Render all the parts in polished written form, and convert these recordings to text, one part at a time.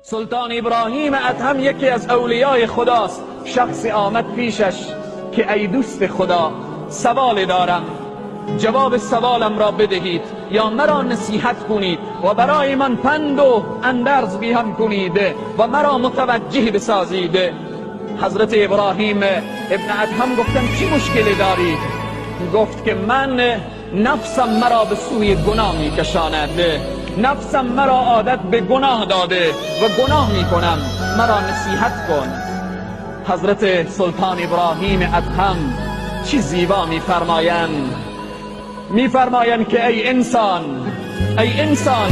سلطان ابراهیم ادهم یکی از اولیای خداست. شخصی آمد پیشش که ای دوست خدا، سوال دارم، جواب سوالم را بدهید یا مرا نصیحت کنید و برای من پند و اندرز بیان کنید و مرا متوجه بسازید. حضرت ابراهیم ابن ادهم گفتن چی مشکلی داری؟ گفت که من نفسم مرا به سوی گناه میکشاند، نفسم مرا عادت به گناه داده و گناه میکنم، مرا نصیحت کن. حضرت سلطان ابراهیم ادهم چی زیبا میفرمایند، میفرمایند که ای انسان، ای انسان،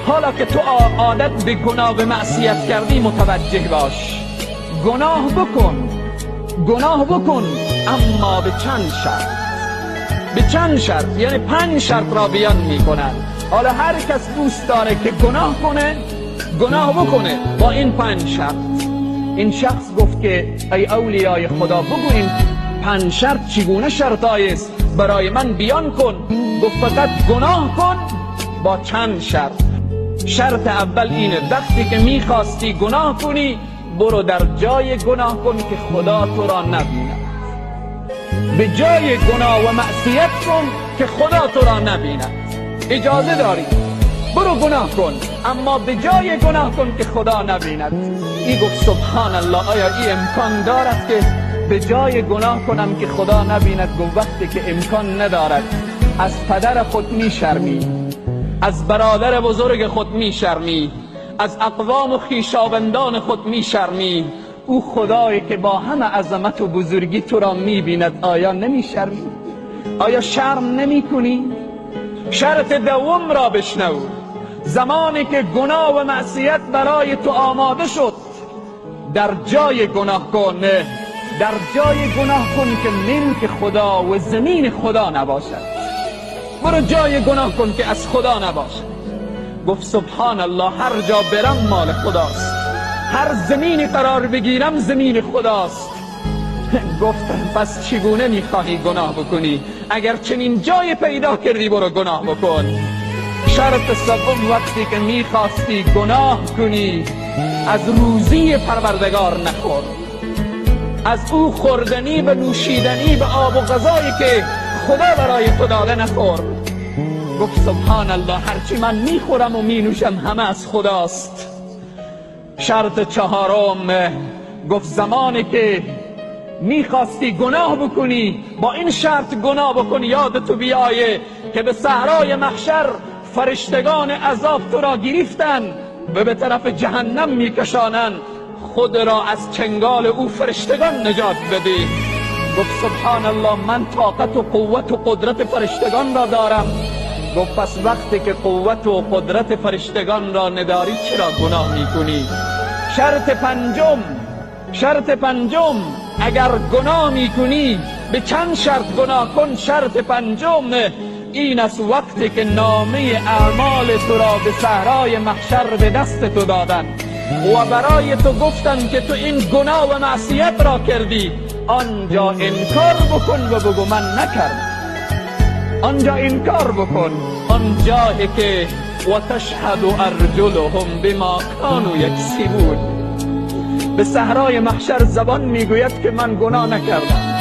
حالا که تو عادت به گناه و معصیت کردی متوجه باش، گناه بکن، گناه بکن، اما به چند شرط، به چند شرط، یعنی 5 شرط را بیان میکنند. حالا هر کس دوست داره که گناه کنه، گناه بکنه با این 5 شرط. این شخص گفت که ای اولیای خدا، بگو این 5 شرط چگونه شرطایی است، برای من بیان کن. گفت فقط گناه کن با چند شرط. شرط اول اینه، وقتی که میخواستی گناه کنی برو در جای گناه کن که خدا تو را نبیند. به جای گناه و معصیت کن که خدا تو را نبیند. اجازه داری برو گناه کن، اما به جای گناه کن که خدا نبیند. ای گفت سبحان الله، آیا این امکان دارد که به جای گناه کنم که خدا نبیند؟ گفت وقتی که امکان ندارد، از پدر خود میشرمی، از برادر بزرگ خود میشرمی، از اقوام و خویشاوندان خود میشرمی، او خدایی که با همه عظمت و بزرگی تو را میبیند آیا نمیشرمی؟ آیا شرم نمیکنی؟ شرط دوم را بشنو، زمانی که گناه و معصیت برای تو آماده شد در جای گناه کن، در جای گناه کن که ملک خدا و زمین خدا نباشد. برو جای گناه کن که از خدا نباشد. گفت سبحان الله، هر جا برم مال خداست، هر زمینی قرار بگیرم زمین خداست. گفت پس چگونه میخواهی گناه بکنی؟ اگر چنین جای پیدا کردی برو گناه بکن. شرط سوم، وقتی که میخواستی گناه کنی از روزی پروردگار نخور، از او خوردنی و نوشیدنی و آب و غذایی که خدا برای تو داده نخور. گفت سبحان الله، هرچی من میخورم و مینوشم همه از خداست. شرط چهارم، گفت زمانی که میخواستی گناه بکنی با این شرط گناه بکنی، یاد تو بیایه که به صحرای محشر فرشتگان عذاب تو را گرفتن و به طرف جهنم میکشانند، خود را از چنگال او فرشتگان نجات بدی. گفت سبحان الله، من طاقت و قوت و قدرت فرشتگان را دارم. گفت پس وقتی که قوت و قدرت فرشتگان را نداری چرا گناه میکنی؟ شرط پنجم، شرط پنجم، اگر گناه میکنی به چند شرط گناه کن. شرط پنجم این است، وقتی که نامه اعمال تو را به صحرای محشر به دست تو دادن و برای تو گفتن که تو این گناه و معصیت را کردی، آنجا انکار بکن و بگو من نکردم. آنجا انکار بکن، آنجایی که و تشهد ارجلهم بما کانوا یکسبون. به صحرای محشر زبان میگوید که من گناه نکردم.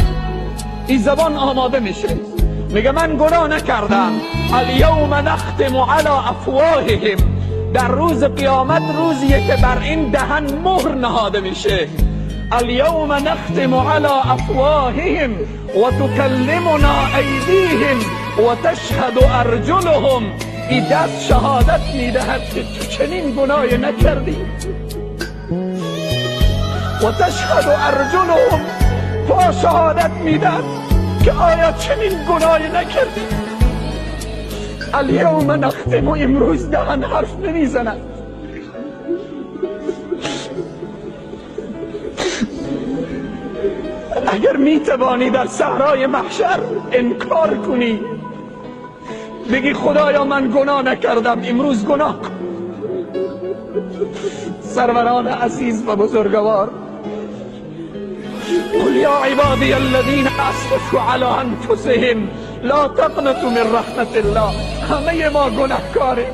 این زبان آماده میشه، میگه من گناه نکردم. الیوم نختم علی افواههم. در روز قیامت روزیه که بر این دهن مهر نهاده میشه. الیوم نختم علی افواههم و تکلمنا ایدیهم و تشهد ارجلهم. این دست شهادت میدهد که تو چنین گناهی نکردی. و تشهد ارجلهم، پا شهادت میدهد که آیا چنین گناهی نکردی. الیوم نختم، و امروز دهن حرف نمیزند. اگر میتوانی در صحرای محشر انکار کنی، بگی خدایا من گناه نکردم، امروز گناه کن. سروران عزیز و بزرگوار، قل یا عبادی الذین اسرفوا علی انفسهم لا تقنطوا من رحمت الله. همه ما گناهکاریم.